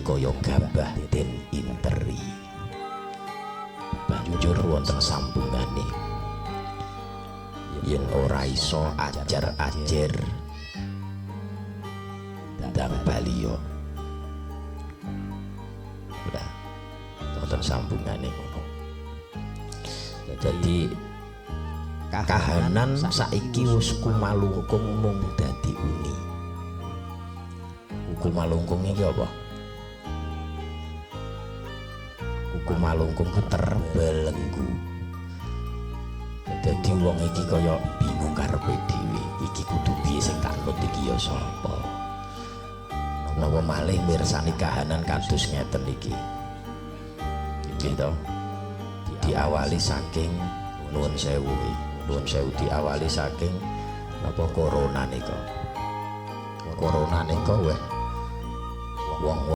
kaya gabah den interi. Banjur wonten sambungane, yen ora iso ajar-ajer ndang baliyo. Udah, wonten sambungane ngono. Jadi kahanan saiki wis kumalungkung mung dadi uni. Kumalungkung iki apa? Kumalungkung ku terbelenggu. Dadi wong iki kaya bingung karepe dhewe. Iki kudu piye, sing tak anut iki ya sapa? Napa malih mirsani kahanan kados ngeten iki. Nggih to? Diawali saking, nuwun sewu, nuwun sewu, diawali saking napa, corona nika. Corona nika weh wong